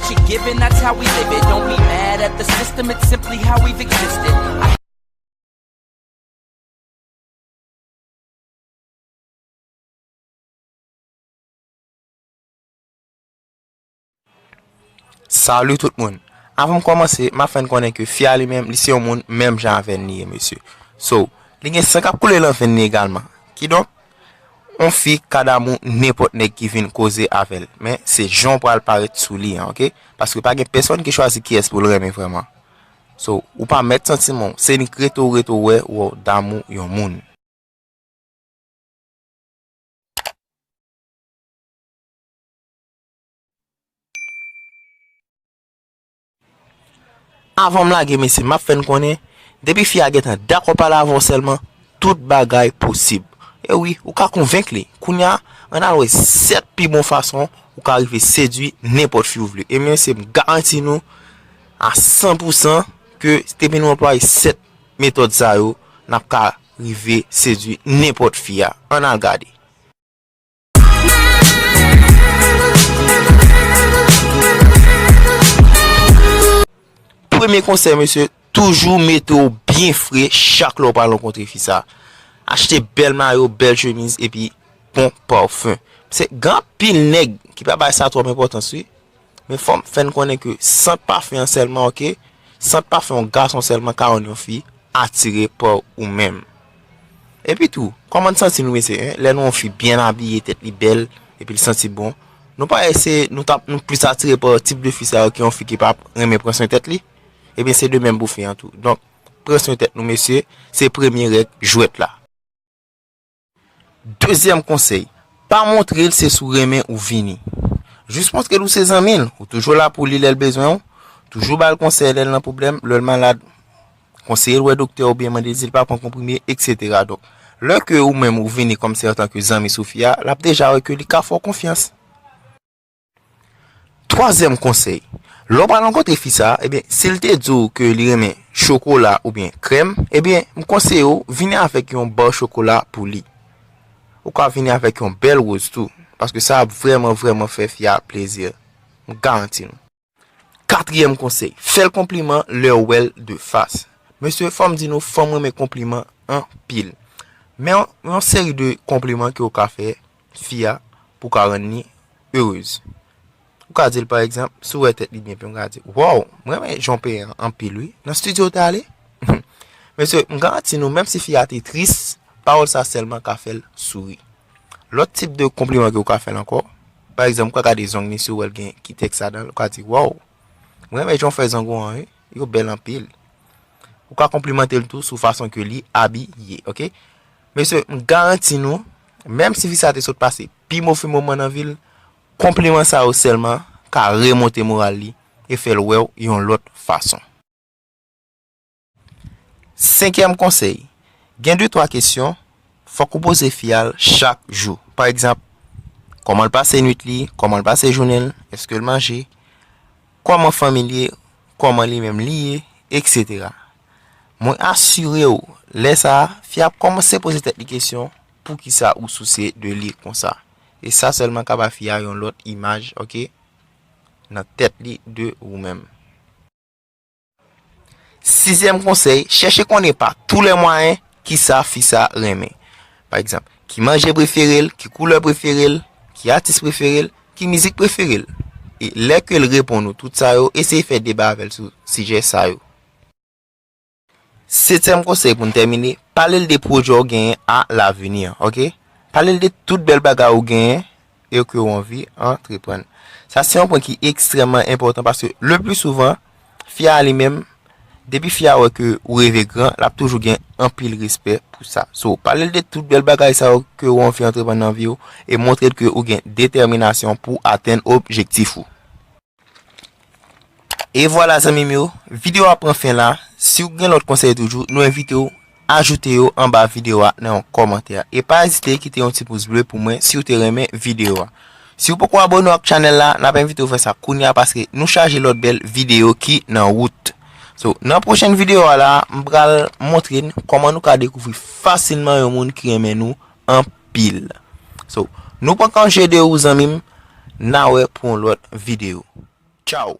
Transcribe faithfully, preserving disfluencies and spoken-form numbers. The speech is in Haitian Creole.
Shit given, that's how we live it. Don't be mad at the system, it's simply how we've existed. I Salut tout moun. Avan m kòmanse, m ap fè n konnen ke fi a li menm, li se yon moun menm jan avè n li ye, mesye. So, li gen san k ap koule nan venn li egalman. Kidonk, yon fi ka damou nenpòt nèg ki vin koze avè l. Men, se jan w pral parèt sou li an, oke? Paske pa gen pèsonn ki chwazi kiyès pou l renmen vrèman. So, ou pa mèt santiman w, se nik rete w rete w wè w damou yon moun. Avan m lage, mesye, m ap fè n konnen, depi fi a gentan dakò pale avè w sèlman, tout bagay posib. E wi, ou ka konvenk li. Kounye a, ann al wè sèt pi bon fason ou ka rive sedui nenpòt fi ou vle. E mesye, m garanti nou a san pou san ke depi nou anplwaye sèt metòd sa yo, n ap ka rive sedui nenpòt fi a. Ann al gade. Premye konsèy, mesye, toujou mete w byen fre chak lè w pral rankontre fi sa. Achte bèl mayo, bèl chemiz, epi bon pafen. Se gen anpil nèg ki pa bay sa twòp enpòtans, wi. Men fò m fè n konnen ke sant pafen an sèlman, oke? Sant pafen yon gason sèlman ka rann yon fi atire pa ou menm. Epi tou, kòman n santi nou, mesye, en? Lè nou yon fi byen abiye, tèt li bèl, epi l santi bon, nou pa wè se nou t ap, nou plis atire pa tip de fi sa yo ke yon fi ki p ap renmen pran swen tèt li? Ebyen, se de menm pou fi an tou. Donk, pran swen tèt nou, mesye, se premye règ jwèt la. Dezyèm konsèy, pa montre l se sou renmen ou vini. Jis montre l ou se zanmi l, ou toujou la pou li lè l bezwen w, toujou ba l konsèy lè l nan pwoblèm, lè l malad, konseye l wè doktè oubyen mande l si l pa pran konprime, etsetera. Donk, lè ke ou menm ou vini kòmsi antanke zanmi sou fi a, l ap deja wè ke li ka fè w konfyans. Twazyèm konsèy, lè w pral rankontre fi sa a, ebyen, si l te di w ke li renmen chokola oubyen krèm, ebyen, m konseye w vini avèk yon ba chokola pou li. Ou ka vini avèk yon bèl woz tou, paske sa ap vrèman, vrèman fè fi a plezi. M garanti nou. Katriyèm konsèy, fè l konpliman lè w wè l de fas. Mesye, fò m di nou, fanm renmen konpliman anpil. Men yon, yon seri de konpliman ke w ka fè fi a pou w ka rann li erez. Ou ka di l, pa egzanp, si w wè tèt li byen penyen, ou ka di, "Wow, m renmen jan w penyen an anpil, wi. Nan estidyo w te ale?" Mesye, m garanti nou, menm si fi a te tris, pawòl sa sèlman ka fè l souri. Lòt tip de konpliman ke w ka fè l ankò, pa egzanp, ou ka gade zong li, si w wè l gen kitèks ladan l, ou ka di, "Wow, m renmen jan w fè zong ou an, wi. Yo bèl anpil." Ou ka konplimante l tou sou fason ke li abiye, oke? Mesye, m garanti nou, menm si fi sa te sot pase pi move moman nan vi l, konpliman sa yo sèlman ka remonte moral li e fè l wè w yon lòt fason. Senkyèm konsèy, gen de twa kesyon fòk ou poze fi a l chak jou. Pa egzanp, kòman l pase nwit li, kòman l pase jounen l, èske l manje, kòman fanmi l ye, kòman li menm li ye, etsetera. Mwen asire w, lè sa a, fi a ap kòmanse poze tèt li kesyon, poukisa ou sousye de li konsa? E sa sèlman ka ba fi a yon lòt imaj, oke, nan tèt li de ou menm. Sizyèm konsèy, chèche konnen pa tou lè mwayen kisa fi sa renmen. Pa egzanp, ki manje prefere l, ki koulè prefere l, ki atis prefere l, ki mizik prefere l. E lè ke l reponn ou tout sa yo, eseye fè deba avè l sou sijè sa yo. Setyèm konsèy pou n tèmine, pale l de pwojè w genyen a lavini an, oke? Pale l de tout bèl bagay ou genyen e ke w anvi antreprann. Sa se yon pwen ki ekstrèmman enpòtan paske le pli souvan, fi a li menm, depi fi a wè ke ou reve gran, l ap toujou gen anpil respè pou sa. So, pale l de tout bèl bagay sa yo ke w anvi antreprann nan vi w e montre l ke ou gen detèminasyon pou atenn objektif ou. E vwala zanmi m yo, videyo a pran fen la. Si w gen lòt konsèy toujou, nou envite w ajoute yo anba videyo a nan yon kòmantè. E pa ezite kite yon ti pous ble pou mwen si w te renmen videyo a. Si w poko abòne w ak chanèl la, n ap envite w fè sa kounye a paske nou chaje lòt bèl videyo ki nan wout. So, nan pwochèn videyo a la, m pral montre n kòman nou ka dekouvri fasilman yon moun ki renmen nou anpil. So, nou pran kanje de ou zanmi m, n a wè pou yon lòt videyo. Tchaw!